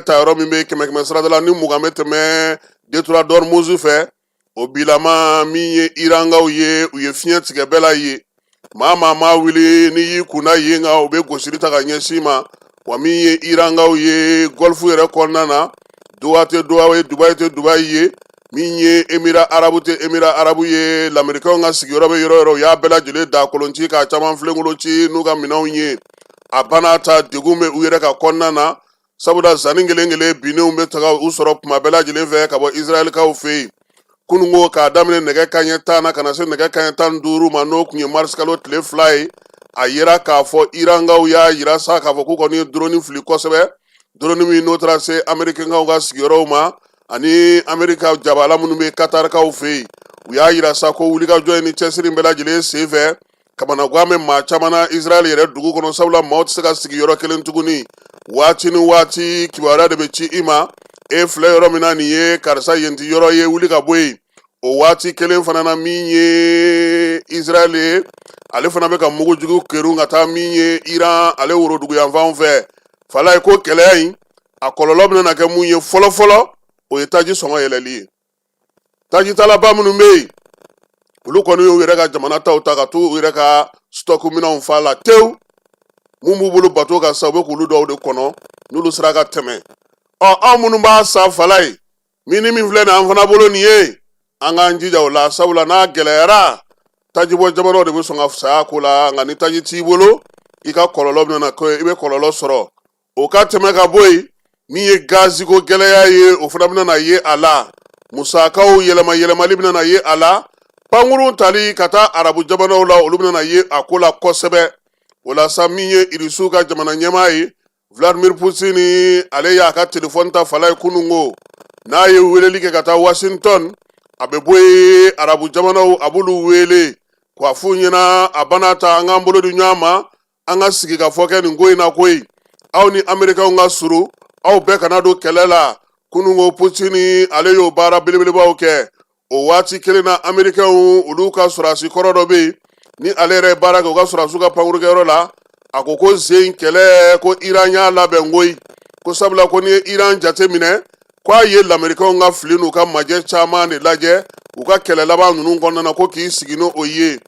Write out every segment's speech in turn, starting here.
ta yɔrɔ min bɛ kɛmɛ kɛmɛ sarada la ni 20 bɛ tɛmɛ détroit d'Ormuz fɛ, o bilama min ye Irankaw ye, u ye fiɲɛ tigɛ bɛɛ la ye. Maa maa ma wuli n'i y'i kunda yen kan, u bɛ gosili ta ka ɲɛsin ma. Wa min ye Irankaw ye Golfe yɛrɛ kɔnɔna na, Doha tɛ Doha ye, Dubayi tɛ Dubayi ye, min ye Émirats arabes tɛ Émirats arabes ye. Lamerikɛnw ka sigiyɔrɔ bɛ yɔrɔ yɔrɔ, u y'a bɛɛ lajɛlen da kolon ci k'a caman filenkolon ci n'u ka minɛnw ye. A bana ta degun bɛ u yɛrɛ ka kɔnɔna na, sabula zanni kelen kelen binnenw bɛ taga u sɔrɔ kuma bɛɛ lajɛlen fɛ ka bɔ Israɛlikaw fɛ yen. Kununko k'a daminɛ nɛgɛ kanɲɛ 10 na ka na se nɛgɛ kanɲɛ 15 ma, n'o tun ye marisikalo tile 2 ye, a yera k'a fɔ Irankaw y'a yira sa k'a fɔ k'u kɔni ye drone fili kosɛbɛ, drone min n'o taara se Amerikɛnkaw ka sigiyɔrɔw ma ani Amerika jabala minnu bɛ Katarikaw fɛ yen. U y'a yira sa ko wulikajɔ in ni cɛsiri bɛɛ lajɛlen senfɛ, kamanagan bɛ maa caman na Israɛl yɛrɛ dugu kɔnɔ, sabula maaw tɛ se ka sigi yɔrɔ kelen tuguni. Waati ni waati kibaruya de bɛ ci i ma: e filɛ yɔrɔ min na nin ye, karisa, yen ti yɔrɔ ye, wuli ka bɔ yen. O waati kelen fana na, min ye Israɛl ye, ale fana bɛ ka mugujugu kerun ka taa min ye Iran ale woroduguyanfanw fɛ. Falaye ko kɛlɛya in a kɔlɔlɔ bɛna kɛ mun ye fɔlɔ fɔlɔ, o ye taji sɔngɔ yɛlɛli ye. Tajitalaba minnu bɛ yen, olu kɔni y'u yɛrɛ ka jamana taw ta ka t'u yɛrɛ ka stock minɛnw fa la tewu. Mun b'u bolo bato ka sa, u bɛ k'olu dɔw de kɔnɔ n'olu sera ka tɛmɛ. Ɔ, anw minnu b'a sa, Falaye, min ni min filɛ nin an fana bolo nin ye, an k'an jija o la, sabula n'a gɛlɛyara, tajibɔ jamanaw de bɛ sɔn ka fisaya ko la. Nka ni taji t'i bolo, i ka kɔlɔlɔ bɛna kɛ, i bɛ kɔlɔlɔ sɔrɔ. O ka tɛmɛ ka bɔ yen, min ye gaziko gɛlɛya ye, o fana bɛna na ye a la. Musakaw yɛlɛma yɛlɛmali bɛna na ye a la. Pankurun tali ka taa arabu jamanaw la, olu bɛna na ye a ko la kosɛbɛ. O la sa, min ye Irisiw ka jamana ɲɛmaa ye, Vladimir Putin, ale y'a ka telefɔni ta, Falaye, kununko n'a ye weleli kɛ ka taa Washington. A bɛ bɔ yen, arabu jamanaw, a b'olu wele k'a f'u ɲɛna a bana ta, an k'an bolo di ɲɔgɔn ma, an ka sigi ka fɔ kɛ nin ko in na koyi. Aw ni Amerikɛnw ka surun, aw bɛɛ kana don kɛlɛ la. Kununko Putin ale y'o baara belebelebaw kɛ. O waati kelen na, Amerikɛnw olu ka sɔrɔdasi kɔrɔ dɔ bɛ yen ni ale yɛrɛ ye baara kɛ u ka sɔrɔdasiw ka pankurukɛyɔrɔ la, a ko ko sen kɛlɛ ko Iran y'a labɛn koyi, ko sabula ko n'i ye Iran jate minɛ, ko a ye Lamerikɛnw ka fili n'u ka majɛ caman de lajɛ u ka kɛlɛ laban ninnu kɔnɔna na, ko k'i sigi n'o ye,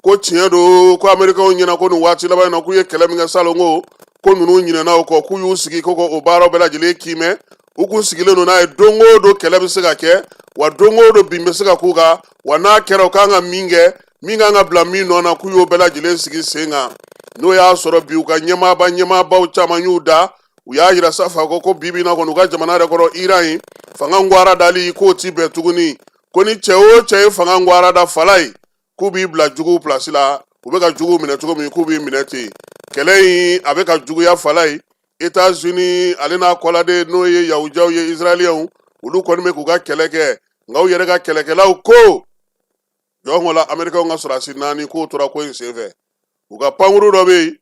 ko tiɲɛ don ko Amerikɛnw ɲɛna ko nin waati laban in na, k'u ye kɛlɛ min kɛ salon, ko ninnu ɲinɛna o kɔ, k'u y'u sigi ko o baaraw bɛɛ lajɛlen kiimɛ. U kun sigilen don n'a ye don o don kɛlɛ bɛ se ka kɛ, wa don o don bin bɛ se ka k'u kan, wa n'a kɛra, u kan ka min kɛ, min kan ka bila min nɔ na, k'u y'o bɛɛ lajɛlen sigi sen kan. N'o y'a sɔrɔ bi, u ka ɲɛmaabaw caman y'u da, u y'a yira sa fa ko bi bi in na kɔni, u ka jamana yɛrɛ kɔrɔ Iran ye, fanga ngwara dali k'o ti bɛn tuguni, ko ni cɛ o cɛ ye fanga ngwara da, Falaye, k'u b'i bila juguw pilasi la, u bɛ ka juguw minɛ cogo min, k'u b'i minɛ ten. Kɛlɛ in a bɛ ka juguya, Falaye. États-Unis ale n'a kɔladen, n'o ye yahudiyaw ye, Israɛliyɛnw, olu kɔni bɛ k'u ka kɛlɛ kɛ, nka u yɛrɛ ka kɛlɛkɛlaw ko jɔn la, Amerikɛnw ka sɔrɔdasi 4 k'o tora ko in senfɛ. U ka pankuru dɔ bɛ yen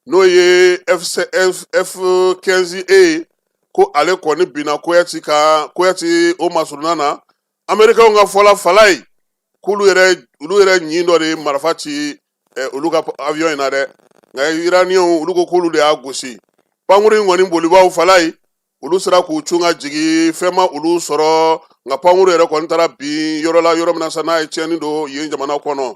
n'o ye F-15E ye, ko ale kɔni binna Koyati kan, Koyati o masurunna na. Amerikɛnw ka fɔla, Falaye, k'olu yɛrɛ olu yɛrɛ ɲin dɔ de ye marifa ci olu ka avion in na dɛ. Nka Iraniyɛnw olu ko k'olu de y'a gosi. Pankuru in kɔni bolibaaw, Falaye, olu sera k'u cun ka jigin, fɛn ma olu sɔrɔ. Nka pankuru yɛrɛ kɔni taara bin yɔrɔ la, yɔrɔ min na sa n'a ye tiɲɛni don yen jamana kɔnɔ.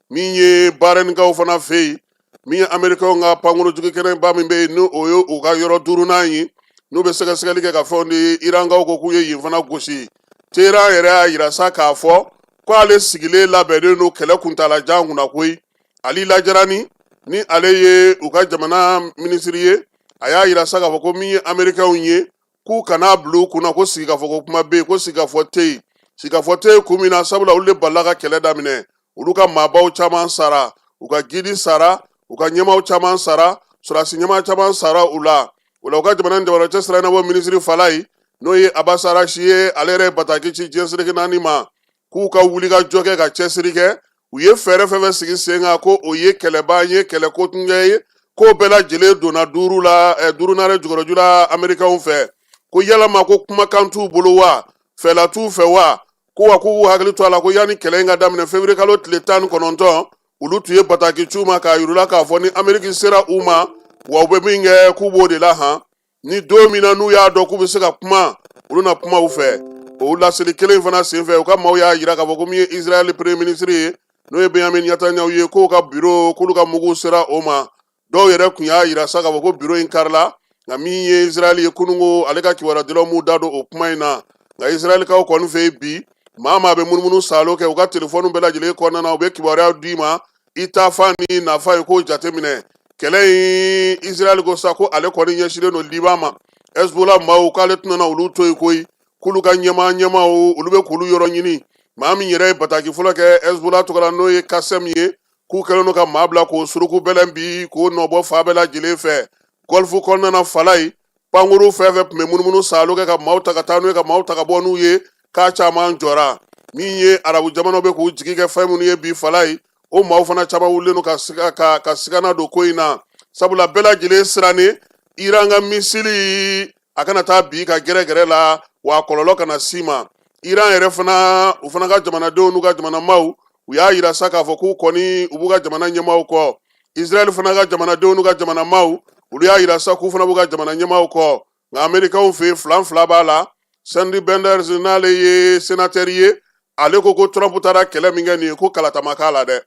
Min ye Baharinikaw fana fɛ yen, min ye Amerikɛnw ka pankuru jigikɛnɛba min bɛ yen, ni o ye u ka yɔrɔ duurunan ye, n'u bɛ sɛgɛsɛgɛli kɛ ka fɛnw di, Irankaw ko k'u ye yen fana gosi. Teheran yɛrɛ y'a yira sa k'a fɔ ko ale sigilen labɛnnen don kɛlɛ kuntaalajan kunna koyi. Ali Lajarani ni ale ye u ka jamana minisiri ye, a y'a yira sa k'a fɔ ko min ye Amerikɛnw ye, k'u kana bila u kunna ko sigikafɔ ko kuma bɛ yen, ko sigikafɔ tɛ yen. Sigikafɔ tɛ yen kun min na, sabula olu de balila ka kɛlɛ daminɛ, olu ka maabaw caman sara, u ka gidi sara, u ka ɲɛmaaw caman sara, sɔrɔdasi ɲɛmaa caman sara u la. O la, u ka jamana ni jamana cɛ sira ɲɛnabɔ minisiri, Falaye, n'o ye Abbas Araghchi ye, ale yɛrɛ ye bataki ci diɲɛ seleke naani ma k'u ka wuli ka jɔ kɛ ka cɛsiri kɛ. U ye fɛɛrɛ fɛn fɛn sigi sen kan ko o ye kɛlɛban ye, kɛlɛ kotunkɛ ye, k'o bɛɛ lajɛlen donna duuru la, duuru naare jukɔrɔju la Amerikɛnw fɛ. Ko yalama ko kumakan t'u bolo wa, fɛla t'u fɛ wa? Ko wa k'u b'u hakili to a la ko yanni kɛlɛ in ka daminɛ février kalo tile 19, olu tun ye bataki c'u ma k'a yir'u la k'a fɔ ni Ameriki sera u ma, wa u bɛ min kɛ, k'u b'o de la han. Ni don min na n'u y'a dɔn k'u bɛ se ka kuma, olu na kuma u fɛ. O laseli kelen fana senfɛ, u ka maaw y'a jira k'a fɔ ko min ye Israël premier ministre ye, n'o ye Benjamin Netanyahu ye, k'o ka biro, k'olu ka muguw sera o ma. Dɔw yɛrɛ tun y'a jira sa k'a fɔ ko biro in karila, nka min ye Israël ye kununko, ale ka kibaruya m'u da don o kuma in na. Nka Israɛlikaw kɔni fɛ yen bi, maa maa bɛ munumunu saalo kɛ u ka telefɔni bɛɛ lajɛlen kɔnɔna na, u bɛ kibaruya d'i ma i taafan ni nafa ye, k'o jateminɛ. Kɛlɛ in, Israël ko sa ko ale kɔni ɲɛsinnen don Liban ma. Hezbollah maaw, k'ale tɛna olu to yen koyi, k'olu ka ɲɛmaa ɲɛmaaw, olu bɛ k'olu yɔrɔ ɲini. Maa min yɛrɛ ye bataki fɔlɔ kɛ Hezbollah tɔgɔ la, n'o ye Kasem ye, k'u kɛlen don ka maa bila k'o suruku bɛlɛn bi, k'o nɔbɔ fan bɛɛ lajɛlen fɛ Golfe kɔnɔna na. Falayi, pankuru fɛn fɛn tun bɛ munumunu saalo kɛ ka maaw ta ka taa n'u ye, ka maaw ta ka bɔ n'u ye, k'a caman jɔra. Min ye arabu jamanaw bɛ k'u jigi kɛ fɛn minnu ye bi, falayi, o maaw fana caman wulilen don ka siga ka sigana don ko in na, sabula bɛɛ lajɛlen sirannen Iran ka misili a kana taa bi ka gɛrɛgɛrɛ la, wa kɔlɔlɔ kana s'i ma. Iran yɛrɛ fana, u fana ka jamanadenw n'u ka jamanamaw, u y'a yira sa k'a fɔ k'u kɔni u b'u ka jamana ɲɛmaaw kɔ. Israël fana ka jamanadenw n'u ka jamanamaw, olu y'a yira sa k'u fana b'u ka jamana ɲɛmaaw kɔ. Nka Amerikaw fɛ yen, filan fila b'a la. Sandy Benders, n'ale ye senatɛri ye, ale ko ko Trump taara kɛlɛ min kɛ nin ye, ko kalata ma k'a la dɛ,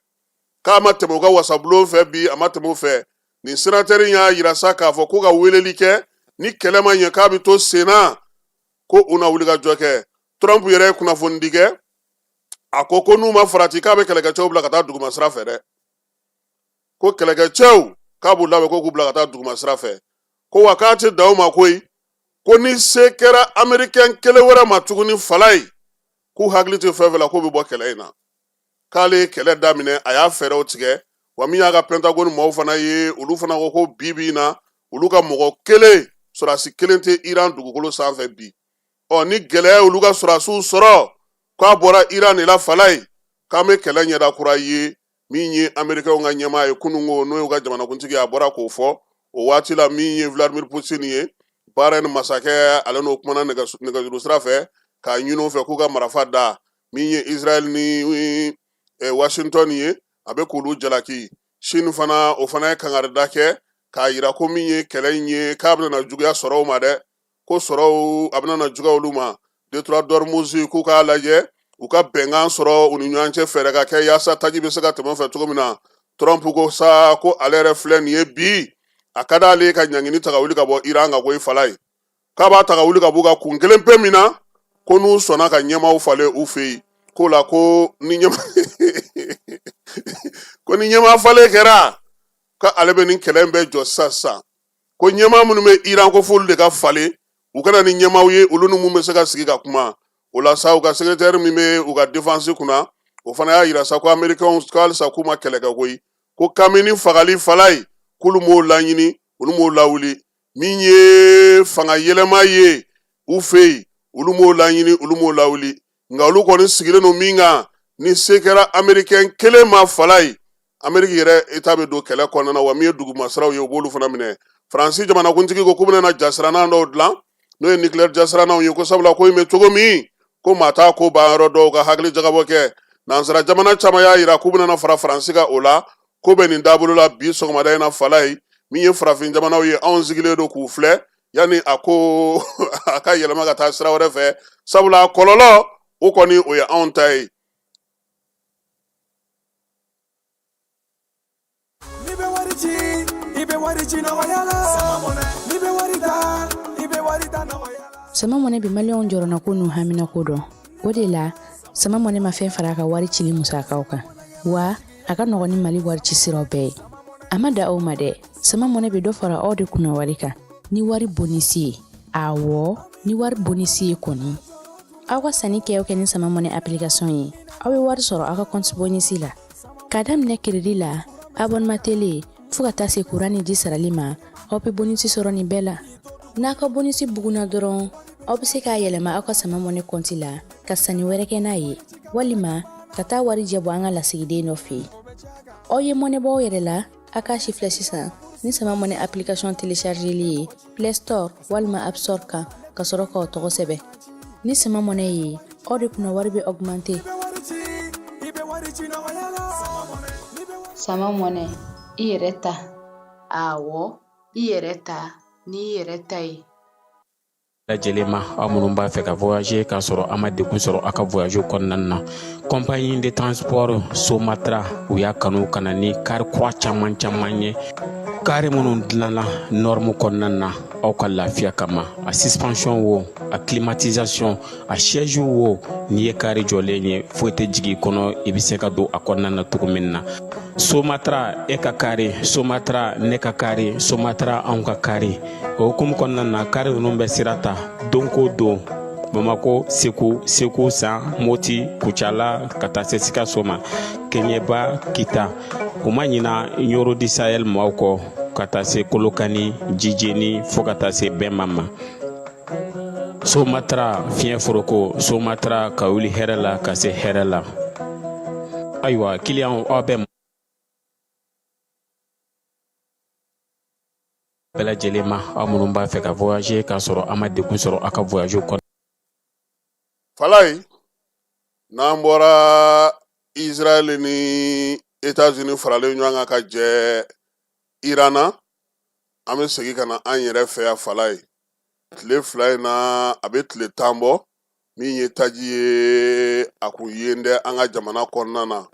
k'a ma tɛmɛ u ka wasabulon fɛ bi, a ma tɛmɛ u fɛ. Nin senatɛri y'a yira sa k'a fɔ ko ka weleli kɛ ni kɛlɛ ma ɲɛ, k'a bɛ to senna, ko u na wuli ka jɔ kɛ. Trump yɛrɛ ye kunnafonidi kɛ, a ko ko n'u ma farati, k'a bɛ kɛlɛkɛcɛw bila ka taa duguma sira fɛ dɛ, ko kɛlɛkɛcɛw k'a b'u labɛn ko k'u bila ka taa duguma sira fɛ, ko wa k'a tɛ dan o ma koyi, ko ni se kɛra amerikɛn kelen wɛrɛ ma tuguni, falayi, k'u hakili tɛ fɛn fɛn la, k'u bɛ bɔ kɛlɛ in na. K'ale ye kɛlɛ daminɛ, a y'a fɛɛrɛw tigɛ. Wa min y'a ka Pentagone maaw fana ye, olu fana ko ko bi bi in na, olu ka mɔgɔ kelen, sɔrɔdasi kelen tɛ Iran dugukolo sanfɛ bi. Ɔ ni gɛlɛya olu ka sɔrɔdasiw sɔrɔ, k'a bɔra Iran de la, falayi, k'an bɛ kɛlɛ ɲɛda kura ye. Min ye amerikɛnw ka ɲɛmaa ye kununko, n'o y'u ka jamanakuntigi ye, a bɔra k'o fɔ o waati la. Min ye Vladimir Poutine ye, Bahrain masakɛ, ale n'o kumana nɛgɛjuru sira fɛ k'a ɲini u fɛ k'u ka marafa da. Min ye Israël ni Washington ye, a bɛ k'olu jalaki. Chine fana, o fana ye kangarida kɛ k'a yira ko min ye kɛlɛ in ye, k'a bɛna juguya sɔrɔw ma dɛ, ko sɔrɔw a bɛna na juguya olu ma. Détroit d'Ormuz, k'u k'a lajɛ u ka bɛnkan sɔrɔ u ni ɲɔgɔn cɛ, fɛɛrɛ ka kɛ yaasa taji bɛ se ka tɛmɛ fɛ cogo min na. Trump ko sa ko ale yɛrɛ filɛ nin ye bi, a ka d'ale ye ka ɲangini ta ka wuli ka bɔ Iran kan koyi, falayi, k'a b'a ta ka wuli ka b'u kan kun kelen pe min na, ko n'u sɔnna ka ɲɛmaaw falen u fɛ yen, ko la ko ni ɲɛma ko ni ɲɛmaa falen kɛra, ko ale bɛ nin kɛlɛ in bɛɛ jɔ sisan sisan. Ko ɲɛmaa minnu bɛ Iran, ko f'olu de ka falen, u ka na ni ɲɛmaaw ye, olu ni mun bɛ se ka sigi ka kuma. O la sa, u ka secrétaire min bɛ u ka défense kunna, o fana y'a yira sa ko américains ko halisa k'u ma kɛlɛ kɛ koyi, ko Kameni fagali, falayi, k'olu m'o laɲini, olu m'o lawuli. Min ye fanga yɛlɛma ye u fɛ yen, olu m'o laɲini, olu m'o lawuli. Nka olu kɔni sigilen don min kan, ni se kɛra américain kelen ma, falayi, Ameriki yɛrɛ État bɛ don kɛlɛ kɔnɔna na. Wa min ye dugumasiraw ye, u b'olu fana minɛ. Faransi jamanakuntigi ko k'u bɛna na jasirannan dɔw dilan, n'o ye nucléaire jasirannaw ye, ko sabula ko in bɛ cogo min, ko maa t'a ko ban yɔrɔ dɔw ka hakili jagabɔ kɛ. Nansara jamana caman y'a yira k'u bɛna na fara Faransi kan o la. Ko bɛ nin taabolo la bi sɔgɔmada in na, falayi. Min ye farafin jamanaw ye, anw sigilen don k'u filɛ yanni a ko a ka yɛlɛma ka taa sira wɛrɛ fɛ, sabula a kɔlɔlɔ o kɔni, o ye anw ta ye. N'i bɛ wari ci, i bɛ wari ci nɔgɔya la. N'i bɛ wari ta, i bɛ wari ta nɔgɔya la. Sama Mɔnɛ bɛ maliyɛnw jɔrɔnako n'u haminako dɔn. O de la, Sama Mɔnɛ ma fɛn fara a ka wari cili musakaw kan, wa a ka nɔgɔn ni Mali wari ci siraw bɛɛ ye. A ma da aw ma dɛ, Sama Mɔnɛ bɛ dɔ fara aw de kunna wari kan ni wari bonisi ye. Awɔ, ni wari bonisi ye kɔni. Aw ka sanni kɛ o kɛ ni Sama Mɔnɛ application ye, aw bɛ wari sɔrɔ aw ka compte bonisi la. K'a daminɛ crédit la, abonnement télé, fo ka taa se kuran ni ji sarali ma, aw bɛ bonisi sɔrɔ nin bɛɛ la. N'a ka bonisi bugunna dɔrɔn, aw bɛ se k'a yɛlɛma aw ka Sama Mɔnɛ kɔnti la ka sanni wɛrɛ kɛ n'a ye, walima ka taa warijɛ bɔ an ka lasigiden dɔ fɛ yen. Aw ye mɔnɛ bɔ aw yɛrɛ la, a k'a si filɛ sisan ni Sama Mɔnɛ application téléchargeli ye Play Store walima App Store kan, ka sɔrɔ k'aw tɔgɔ sɛbɛn. Ni Sama Mɔnɛ ye, aw de kunna wari bɛ augmenter. Sama Mɔnɛ, i yɛrɛ ta. Awɔ, i yɛrɛ ta n'i yɛrɛ ta ye. Lajɛlen ma, aw minnu b'a fɛ ka voyager k'a sɔrɔ a ma degun sɔrɔ aw ka voyage kɔnɔna na, compagnie de transport Somatra, u y'a kanu ka na ni kari kura caman caman ye, kari minnu dilanna norme kɔnɔna na aw ka lafiya kama. A suspension wo, a climatisation, a siège wo, n'i ye kari jɔlen ye, foyi tɛ jigin i kɔnɔ, i bɛ se ka don a kɔnɔna na cogo min na. Somatra, e ka kari Somatra, ne ka kari Somatra, anw ka kari. O hukumu kɔnɔna na, kari ninnu bɛ sira ta don ko don Bamako, Segu, Segu San, Moti, Kucala, ka taa se Sikaso ma, Kɛɲɛba, Kita. U ma ɲina Ɲoro du Sahel maaw kɔ, ka taa se Kolokani, Jijeni, fo ka taa se Bɛnma ma. Somatra, fiɲɛ foroko Somatra, ka wuli hɛrɛ la ka se hɛrɛ la. Ayiwa, kiliyanw, aw bɛ bɛɛ lajɛlen ma, aw minnu b'a fɛ ka voyager k'a sɔrɔ a ma degun sɔrɔ aw ka voyage kɔnɔ. Falayi, n'an bɔra Israël ni États-Unis faralen ɲɔgɔn kan ka jɛ Iran na, an bɛ segin ka na an yɛrɛ fɛ yan. Falayi, tile 2 in na, a bɛ tile 10 bɔ, min ye taji ye, a kun yen dɛ an ka jamana kɔnɔna na.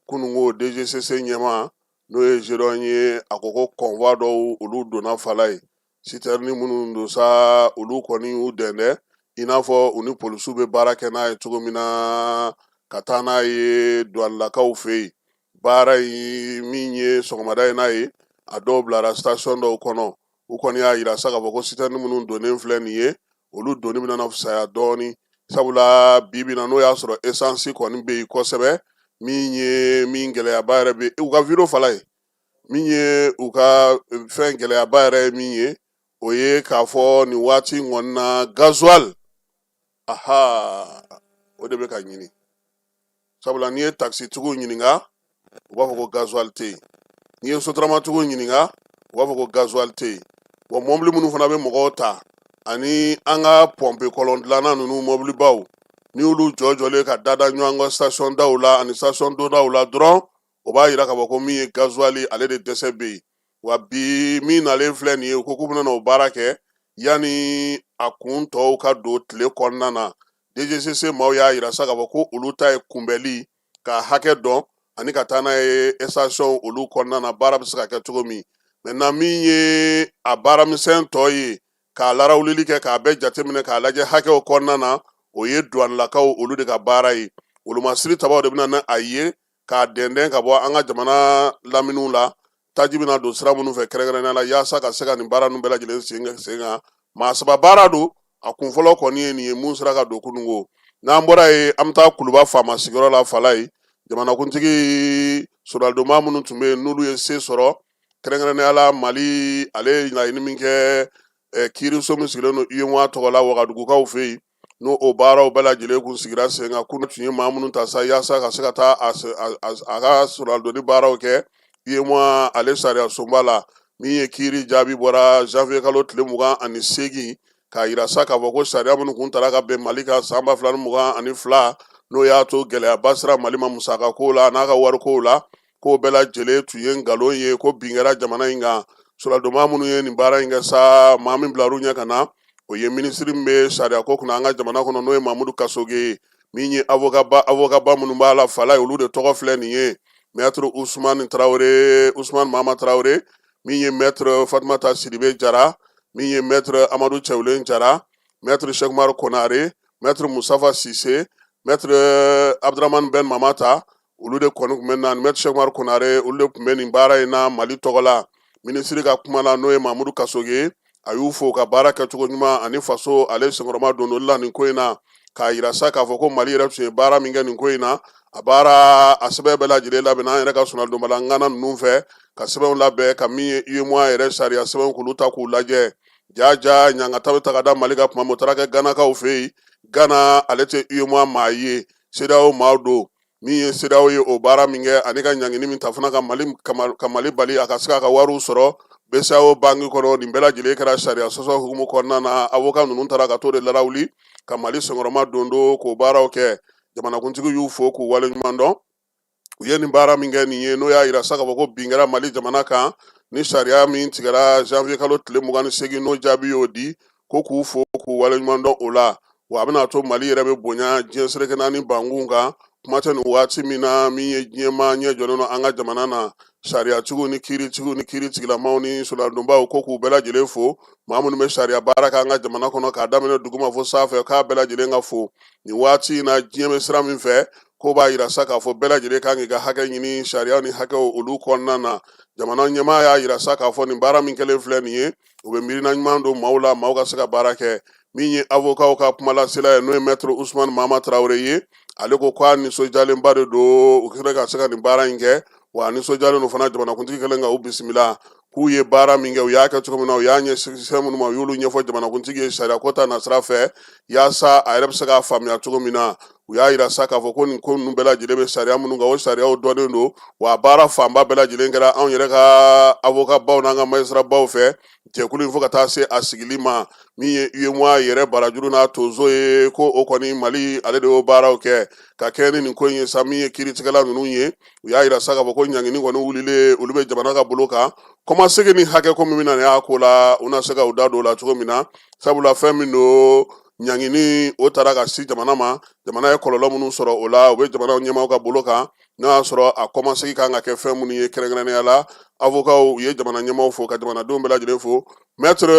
Kununko DGCC ɲɛmaa, n'o ye Gédéon ye, a ko ko convoi dɔw, olu donna. Falayi, sitɛrini minnu don sa, olu kɔni y'u dɛndɛ i n'a fɔ u ni polisiw bɛ baara kɛ n'a ye cogo min na, ka taa n'a ye duwanilakaw fɛ yen. Baara in min ye sɔgɔmada ye n'a ye, a dɔw bilara station dɔw kɔnɔ. U kɔni y'a yira sa k'a fɔ ko sitɛrini minnu donnen filɛ nin ye, olu donni bɛna fisaya dɔɔni, sabula bi bi na, n'o y'a sɔrɔ esansi kɔni bɛ yen kosɛbɛ. Min ye min gɛlɛyaba yɛrɛ bɛ u ka video, Falayi, min ye u ka fɛn gɛlɛyaba yɛrɛ ye min ye, o ye k'a fɔ nin waati in kɔni na, gasoil, aha, o de bɛ ka ɲini, sabula n'i ye takisitigiw ɲininka, u b'a fɔ ko gasoil tɛ yen. N'i ye sotaramatigiw ɲininka, u b'a fɔ ko gasoil tɛ yen. Wa mɔbili minnu fana bɛ mɔgɔw ta, ani an ka pɔnpe kɔlɔn dilanna ninnu, mɔbilibaw, n'i y'olu jɔ jɔlen ka dada ɲɔgɔn kan station daw la ani station dondaw la dɔrɔn, o b'a yira k'a fɔ ko min ye gasoil, ale de dɛsɛ bɛ yen. Wa bi min nalen filɛ nin ye, u ko k'u bɛna o baara kɛ yanni a kun tɔw ka don tile kɔnɔna na. DGCC maaw y'a yira sa k'a fɔ ko olu ta ye kunbɛli, ka hakɛ dɔn ani ka taa n'a ye station olu kɔnɔna na, baara bɛ se ka kɛ cogo min. Maintenant, min ye a baaramisɛn tɔ ye, k'a larawulili kɛ, k'a bɛɛ jateminɛ, k'a lajɛ hakɛw kɔnɔna na, o ye duwanilakaw olu de ka baara ye. Wolomasiri tabaw de bɛna na a ye k'a dɛndɛn ka bɔ an ka jamana laminiw la, taji bɛna don sira minnu fɛ kɛrɛnkɛrɛnnenya la, yaasa ka se ka nin baara ninnu bɛɛ lajɛlen sen kan. Maa saba baara don. A kun fɔlɔ kɔni ye nin ye mun sera ka don kununko. N'an bɔra yen, an bɛ taa Kuluba faama sigiyɔrɔ la. Falayi, jamanakuntigi sorodalidonba minnu tun bɛ yen, n'olu ye se sɔrɔ kɛrɛnkɛrɛnnenya la Mali, ale ye laɲini min kɛ kiiriso min sigilen don UEMOA tɔgɔ la Wagadugukaw fɛ yen, n'o o baaraw bɛɛ lajɛlen kun sigira sen kan kunun, tun ye maa minnu ta sa yaasa ka se ka taa a ka sorodalidonni baaraw kɛ UEMOA ale sariya sunba la, min ye kiiri jaabi bɔra janvier kalo tile 28, k'a yira sa k'a fɔ ko sariya minnu kun tara ka bɛn Mali kan san 2022, n'o y'a to gɛlɛyaba sera Mali ma musaka ko la n'a ka warikow la, k'o bɛɛ lajɛlen tun ye nkalon ye, ko bin kɛra jamana in kan. Sorodalidonba minnu ye nin baara in kɛ sa, maa min bilar'u ɲɛ ka na, o ye minisiri min bɛ sariya ko kunna an ka jamana kɔnɔ, n'o ye Mamudu Kasoge ye. Min ye avocat ba minnu b'a la, Falayi, olu de tɔgɔ filɛ nin ye: maître Usumani Tarawele, Usumani Mama Tarawele, min ye maître Fatumata Sidibe Jara, min ye maître Amadu Cɛwulen Jara, maître Sɛkumaru Konare, maître Musafa Sise, maître Abdramani Ben Mamata, olu de kɔni tun bɛ na, maître Sɛkumaru Konare, olu de tun bɛ nin baara in na Mali tɔgɔ la. Minisiri ka kuma la, n'o ye Mamudu Kasoge ye, a y'u fo ka baara kɛcogo ɲuman ani faso ale senkɔrɔma dondoli la nin ko in na, k'a yira sa k'a fɔ ko Mali yɛrɛ tun ye baara min kɛ nin ko in na, a baara a sɛbɛn bɛɛ lajɛlen labɛnna an yɛrɛ ka sɔnadonbala ŋana ninnu fɛ, ka sɛbɛnw labɛn, ka min ye UEMOA yɛrɛ sariya sɛbɛnw k'olu ta k'u lajɛ. Jaja ɲangata bɛ ta ka da Mali ka kuma min, o taara kɛ Ganakaw fɛ yen. Gana ale tɛ UEMOA maa ye, CEDEAO maa don. Min ye CEDEAO ye, o baara min kɛ ani ka ɲangini min ta fana ka Mali bali a ka se k'a ka wariw sɔrɔ BCEAO banki kɔnɔ, nin bɛɛ lajɛlen kɛra sariya sɔsɔ hukumu kɔnɔna na. Avocat ninnu taara ka t'o de larawuli ka Mali senkɔrɔma don don k'o baaraw kɛ. Jamanakuntigi y'u fo k'u waleɲuman dɔn, u ye nin baara min kɛ nin ye, n'o y'a yira sa k'a fɔ ko bin kɛra Mali jamana kan ni sariya min tigɛra janvier kalo tile 28, n'o jaabi y'o di. Ko k'u fo k'u waleɲuman dɔn o la, wa a bɛna to Mali yɛrɛ bɛ bonya diɲɛ seleke naani bankun kan. Kuma tɛ nin waati min na, min ye diɲɛmaa ɲɛ jɔlen don an ka jamana na, sariyatigiw ni kiiritigiw ni kiiritigilamaw ni soladonbaw, ko k'u bɛɛ lajɛlen fo. Maa minnu bɛ sariya baara kɛ an ka jamana kɔnɔ, k'a daminɛ duguma fo sanfɛ, k'a bɛɛ lajɛlen ka fo. Nin waati in na, diɲɛ bɛ sira min fɛ, ko b'a yira sa k'a fɔ bɛɛ lajɛlen kan k'i ka hakɛ ɲini sariya ni hakɛw olu kɔnɔna na. Jamana ɲɛmaa y'a yira sa k'a fɔ nin baara min kɛlen filɛ nin ye, u bɛ miirina ɲuman don maaw la, maaw ka se ka baara kɛ. Min ye avokaw ka kumalasela ye, n'o ye maître Usumani Mama Tarawele ye, ale ko k'a nisɔndiyalenba de don u kɛlen ka se ka nin baara in kɛ, wa a nisɔndiyalen don fana jamanakuntigi kɛlen ka u bisimila, k'u ye baara min kɛ, u y'a kɛ cogo min na, u y'a ɲɛsin fɛn minnu ma, u y'olu ɲɛfɔ jamanakuntigi ye sariya ko ta nasira fɛ, yaasa a yɛrɛ bɛ se k'a faamuya cogo min na. U y'a yira sa k'a fɔ ko nin ko ninnu bɛɛ lajɛlen bɛ sariya minnu kan, o sariyaw dɔnnen don, wa a baara fanba bɛɛ lajɛlen kɛra anw yɛrɛ ka avoka baw n'an ka magistrat baw fɛ jɛkulu in, fo ka taa se a sigili ma. Min ye UEMOA yɛrɛ barajuru n'a tonso ye, ko o kɔni Mali ale de y'o baaraw kɛ ka kɛ ni nin ko in ye sa. Min ye kiiritigɛla ninnu ye, u y'a yira sa k'a fɔ ko ɲangini kɔni wulilen olu bɛ jamana ka bolo kan, kɔmasegin ni hakɛ ko min bɛna y'a ko la, u na se ka u da don o la cogo min na, sabula fɛn min don, ɲangini o taara ka si jamana ma, jamana ye kɔlɔlɔ minnu sɔrɔ o la, u bɛ jamana ɲɛmaaw ka bolo kan, n'a y'a sɔrɔ a kɔmasegin kan ka kɛ fɛn minnu ye. Kɛrɛnkɛrɛnnenya la, avokaw u ye jamana ɲɛmaaw fo ka jamanadenw bɛɛ lajɛlen fo. Maître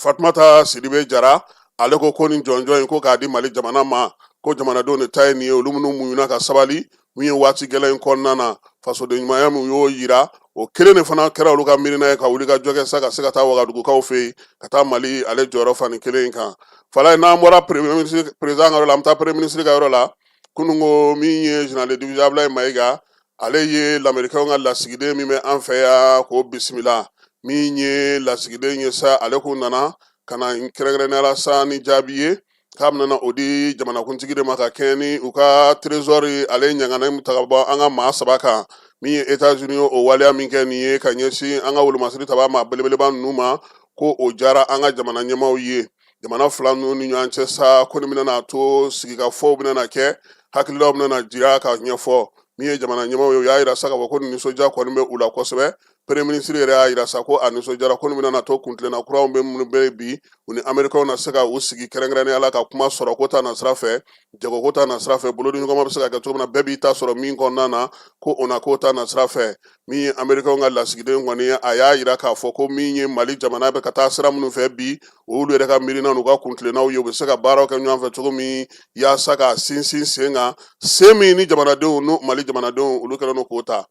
Fatumata Sidibe Jara, ale ko ko nin jɔnjɔn in, ko k'a di Mali jamana ma, ko jamanadenw de ta ye nin ye, olu minnu muɲuna ka sabali min ye waati gɛlɛn in kɔnɔna na, fasoden ɲumanya min y'o yira, o kelen de fana kɛra olu ka miirina ye ka wuli ka jɔ kɛ sa ka se ka taa Wagadugukaw fɛ yen, ka taa Mali ale jɔyɔrɔ fa nin kelen in kan. Falaye, n'an bɔra premier ministre, président ka yɔrɔ la, an bɛ taa premier ministre ka yɔrɔ la. Kununko, min ye général de division Abulaye Mayiga, ale ye lamerikɛnw ka lasigiden min bɛ an fɛ yan k'o bisimila. Min ye lasigiden ye sa, ale ko nana ka na kɛrɛnkɛrɛnnenya la sa ni jaabi ye k'a bɛna o di jamanakuntigi de ma, ka kɛɲɛ ni u ka trésor ale ɲangana ta ka bɔ an ka maa saba kan. Min ye États-Unis o waleya min kɛ nin ye ka ɲɛsin an ka wolomasiri taba maa belebeleba ninnu ma, ko o diyara an ka jamana ɲɛmaaw ye. Jamana fila ninnu ni ɲɔgɔn cɛ sa, ko nin bɛna to sigikafɔw bɛna kɛ, hakililaw bɛna jira ka ɲɛfɔ. Min ye jamana ɲɛmaaw ye, u y'a yira sa k'a fɔ ko nin nisɔndiya kɔni bɛ u la kosɛbɛ. Premier ministre yɛrɛ y'a yira sa ko a nisɔndiyara, ko nin bɛna to kuntilenna kuraw bɛ minnu bɛ bi, u ni amerikaw na se ka u sigi kɛrɛnkɛrɛnnenya la ka kuma sɔrɔ ko ta nasira fɛ, jago ko ta nasira fɛ, bolodiɲɔgɔnma bɛ se ka kɛ cogo min na, bɛɛ b'i ta sɔrɔ min kɔnɔna na, ko o na k'o ta nasira fɛ. Min ye amerikaw ka lasigiden kɔni ye, a y'a yira k'a fɔ ko min ye Mali jamana bɛ ka taa sira minnu fɛ bi, o y'olu yɛrɛ ka miirina n'u ka kuntilennaw ye, u bɛ se ka baaraw kɛ ɲɔgɔn fɛ cogo min, yaasa ka sinsin sen kan, sen min ni jamanadenw n'u Mali jamanadenw olu kɛlen don k'o ta.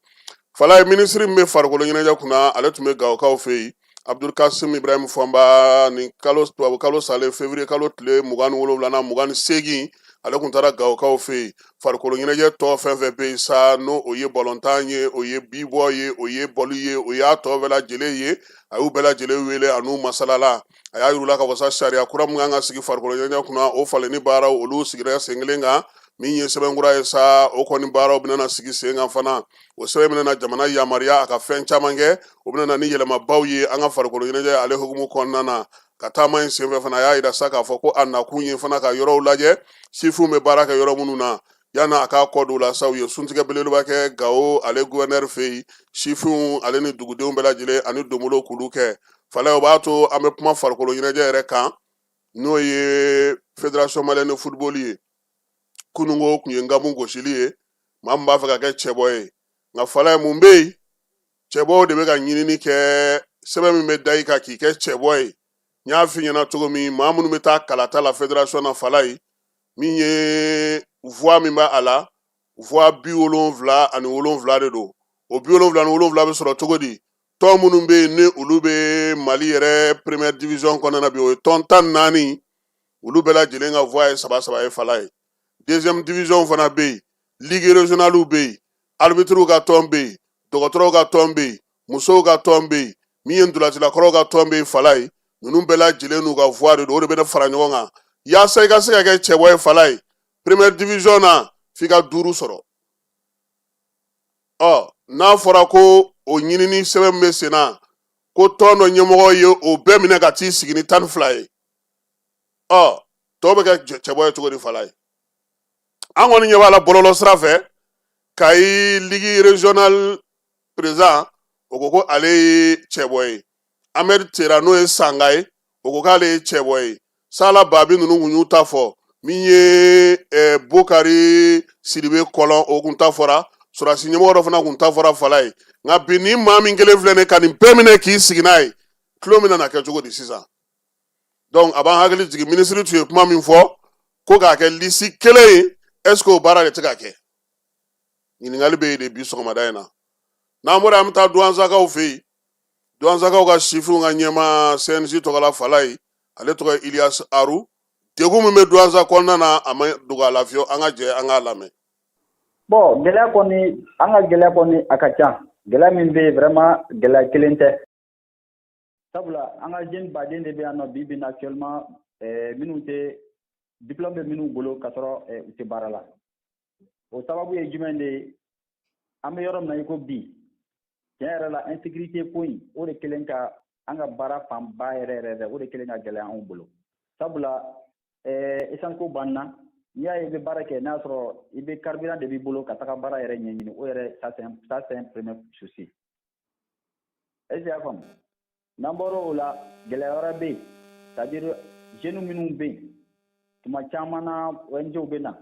Falaye, minisiri min bɛ farikolo ɲɛnajɛ kunna, ale tun bɛ Gawokaw fɛ yen, Abdulkasim Ibrahim Fɔnba. Nin kalo tubabu kalo salen, février kalo tile 27 n'a 28, ale tun taara Gawokaw fɛ yen. Farikolo ɲɛnajɛ tɔ fɛn fɛn bɛ yen sa, n'o o ye balontan ye, o ye bibɔ ye, o ye bɔli ye, o y'a tɔ bɛɛ lajɛlen ye, a y'u bɛɛ lajɛlen wele, a n'u masalala. A y'a yir'u la k'a fɔ sa, sariya kura min kan ka sigi farikolo ɲɛnajɛ kunna, o falenni baaraw olu sigira sen kelen kan. Min ye sɛbɛn kura ye sa, o kɔni baaraw bɛna sigi sen kan fana. O sɛbɛn bɛna jamana yamaruya a ka fɛn caman kɛ, o bɛna na ni yɛlɛmabaw ye an ka farikolo ɲɛnajɛ ale hukumu kɔnɔna na. Ka taama in senfɛ fana, a y'a yira sa k'a fɔ ko a nakun ye fana ka yɔrɔw lajɛ, sifinw bɛ baara kɛ yɔrɔ minnu na. Yanni a k'a kɔ don la sa, u ye suntigɛ belebeleba kɛ Gawo ale gouverneur fɛ yen, sifinw ale ni dugudenw bɛɛ lajɛlen ani donbolo k'olu kɛ. Falaye, o b'a to an bɛ kuma farikolo ɲɛnajɛ yɛrɛ kan, n'o ye Fédération malienne de football ye. Kununko tun ye nkamu gosili ye, maa min b'a fɛ ka kɛ cɛbɔ ye. Nka Falaye, mun bɛ yen? Cɛbɔw de bɛ ka ɲinini kɛ, sɛbɛn min bɛ da i kan k'i kɛ cɛbɔ ye. N y'a f'i ɲɛna cogo min, maa minnu bɛ taa kalata la fédération na, Falaye, min ye voix min b'a a la, voix 77 de don. O 77 bɛ sɔrɔ cogo di? Tɔn minnu bɛ yen ni olu bɛ Mali yɛrɛ première division kɔnɔna na bi, o ye tɔn 14, olu bɛɛ lajɛlen ka voix ye saba saba ye. Falaye, deuxième division fana bɛ yen, ligue régionale bɛ yen, arbitre ka tɔn bɛ yen, dɔgɔtɔrɔw ka tɔn bɛ yen, musow ka tɔn bɛ yen, min ye ntolacilakɔrɔw ka tɔn bɛ yen. Falaye, ninnu bɛɛ lajɛlen n'u ka voix de don, o de bɛ fara ɲɔgɔn kan yaasa i ka se ka kɛ cɛbɔ ye. Falaye, première division na, f'i ka duuru sɔrɔ. Ɔ n'a fɔra ko o ɲinini sɛbɛn min bɛ sen na, ko tɔn dɔ ɲɛmɔgɔ ye o bɛɛ minɛ ka t'i sigi ni 12 ye, ɔ tɔw bɛ kɛ cɛbɔ ye cogo di? Falaye, an kɔni ɲɛ b'a la bɔlɔlɔ sira fɛ, Kayi ligue régionale président, o ko ko ale ye cɛbɔ ye. Ahmed Tera, n'o ye Sanga ye, O ko k'ale ye cɛbɔ ye. Sala Babi ninnu kun y'u ta fɔ. Min ye Bokari Sidibe Kɔlɔn, o kun ta fɔra. Sɔrɔdasi ɲɛmɔgɔ dɔ fana kun ta fɔra Falaye. Nka bi ni maa min kelen filɛ nin ka nin bɛɛ minɛ k'i sigi n'a ye, tulo bɛna na kɛ cogo di sisan? Donc a b'an hakili jigin, minisiri tun ye kuma min fɔ ko k'a kɛ lisi kelen ye, est ce que o baara de tɛ ka kɛ? Ɲininkali bɛ yen de bi sɔgɔmada in na. N'an bɔra, an bɛ taa Duwansakaw fɛ yen. Duwansakaw ka sifinw ka ɲɛmaa CNJ tɔgɔ la, Falaye, ale tɔgɔ ye Ilias Aru. Degun min bɛ Duwansa kɔnɔna na, a ma dogo a la fiyewu. An ka jɛ an k'a lamɛn. Bon, gɛlɛya kɔni, an ka gɛlɛya kɔni, a ka ca. Gɛlɛya min bɛ yen, vraiment, gɛlɛya kelen tɛ, sabula an ka jeune baden de bɛ yan nɔ bi bi in na actuellement, minnu tɛ diplôme bɛ minnu bolo ka sɔrɔ u tɛ baara la. O sababu ye jumɛn de ye? An bɛ yɔrɔ min na i ko bi, tiɲɛ yɛrɛ la, insécurité ko in, o de kelen ka an ka baara fanba yɛrɛ yɛrɛ yɛrɛ, o de kelen ka gɛlɛya anw bolo, sabula essence ko b'an na. N'i y'a ye i bɛ baara kɛ, n'a sɔrɔ i bɛ carburant de b'i bolo ka taga baara yɛrɛ ɲɛɲini, o yɛrɛ, ça c'est un premier souci. Est ce que i y'a faamu? N'an bɔra o la, gɛlɛya wɛrɛ bɛ yen, c'est à dire jeunes minnu bɛ yen, tuma caman na ONG bɛ na,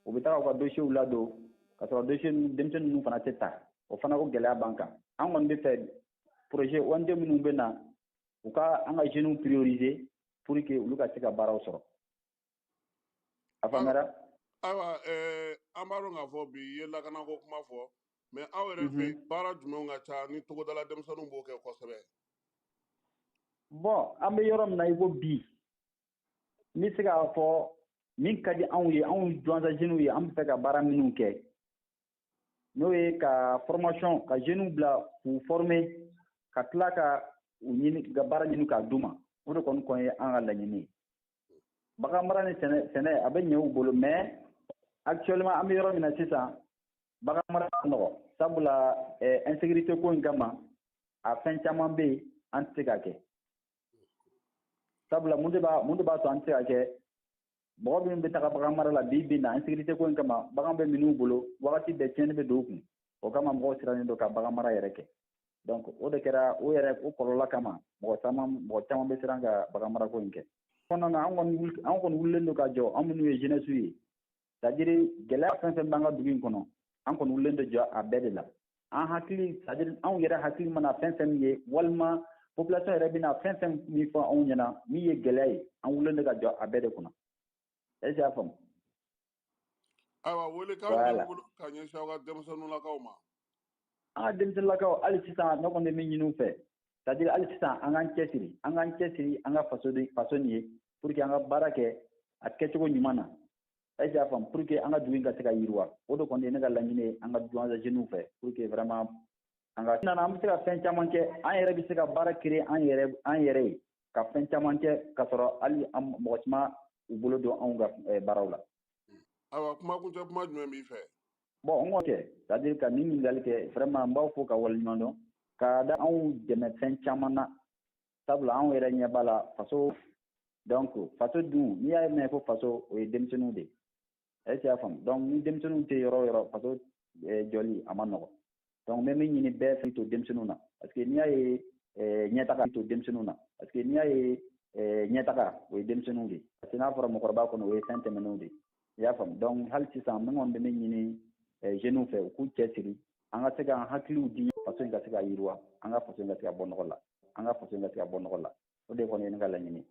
u bɛ taga u ka dossiers ladon ka sɔrɔ dossier denmisɛnnin ninnu fana tɛ ta. O fana, o gɛlɛya b'an kan. An kɔni bɛ fɛ projet ONG minnu bɛ na, u ka an ka jeunes prioriser pour que olu ka se ka baaraw sɔrɔ. A faamuyara? Ayiwa, an b'a dɔn k'a fɔ bi i ye lakanako kuma fɔ, mais aw yɛrɛ fɛ yen, baara jumɛnw ka ca ni togodala denmisɛnninw b'o kɛ kosɛbɛ? Bon, an bɛ yɔrɔ min na i ko bi, n bɛ se k'a fɔ min ka di anw ye, anw Duwanza jeunes ye, an bɛ fɛ ka baara minnu kɛ, n'o ye ka formation, ka jeunes bila k'u former, ka tila ka u ɲini ka baara ɲini k'a d'u ma, o de kɔni ye an ka laɲini ye. Bagan mara ni sɛnɛ, a bɛ ɲɛ u bolo, mais actuellement, an bɛ yɔrɔ min na sisan, bagan mara ka nɔgɔ, sabula insécurité ko in kama, a fɛn caman bɛ yen an tɛ se k'a kɛ. Sabula mun de b'a to an tɛ se k'a kɛ? Mɔgɔ min bɛ taga bagan mara la bi bi in na, insécurité ko in kama, bagan bɛ minnu bolo, wagati bɛɛ tiɲɛni bɛ don u kun. O kama mɔgɔw sirannen don ka bagan mara yɛrɛ kɛ. Donc o de kɛra o yɛrɛ, o kɔlɔlɔ kama, mɔgɔ caman bɛ siran ka bagan marako in kɛ. Kɔnɔna na, an kɔni wulilen don ka jɔ, an minnu ye jeunesse ye, c'est à dire gɛlɛya fɛn fɛn b'an ka dugu in kɔnɔ, an kɔni wulilen don jɔ a bɛɛ de la. An hakili, c'est à dire anw yɛrɛ hakili mana fɛn fɛn min ye, walima population yɛrɛ bɛna fɛn fɛn min fɔ anw ɲɛna min ye gɛlɛya ye, an wulilen don ka jɔ a bɛɛ de kunna. Est ce que y'a faamu? Ayiwa, welekan jumɛn b'i bolo ka ɲɛsin aw ka denmisɛnninlakaw ma? An ka denmisɛnninlakaw, hali sisan ne kɔni bɛ min ɲini u fɛ, c'est à dire hali sisan an k'an cɛsiri, an k'an cɛsiri an ka faso de faso nin ye, pour que an ka baara kɛ a kɛcogo ɲuman na. Est ce que y'a faamu? Pour que an ka dugu in ka se ka yiriwa, o de kɔni ye ne ka laɲini ye an ka Duwanza jeunes fɛ, pour que vraiment an ka nana, an bɛ se ka fɛn caman kɛ, an yɛrɛ bɛ se ka baara créer an yɛrɛ ye, ka fɛn caman kɛ ka sɔrɔ hali an mɔgɔ caman u bolo don anw ka baaraw la. Ayiwa, kuma kuncɛ kuma jumɛn b'i fɛ? Bon, n k'o kɛ, c'est à dire ka nin ɲininkali kɛ, vraiment n b'aw fo ka waleɲuman dɔn ka da anw dɛmɛ fɛn caman na, sabula anw yɛrɛ ɲɛ b'a la faso. Donc faso dun, n'i y'a mɛn ko faso, o ye denmisɛnninw de ye. Est ce que y'a faamu? Donc ni denmisɛnninw tɛ yɔrɔ o yɔrɔ, faso jɔli a ma nɔgɔ. Donc n bɛ min ɲini bɛɛ fɛ, to denmisɛnninw na, parce que n'i y'a ye ɲɛtaga to denmisɛnninw na, parce que n'i y'a ye ɲɛtaga, o ye denmisɛnninw de ye, parce que n'a fɔra mɔgɔkɔrɔba kɔnɔ, o ye fɛn tɛmɛnenw de ye. I y'a faamu? Donc hali sisan n kɔni bɛ min ɲini jeunes fɛ, u k'u cɛsiri, an ka se k'an hakiliw di faso in ka se ka yiriwa, an ka faso in ka se ka bɔ nɔgɔ la, an ka faso in ka se ka bɔ nɔgɔ la. O de kɔni ye ne ka laɲini.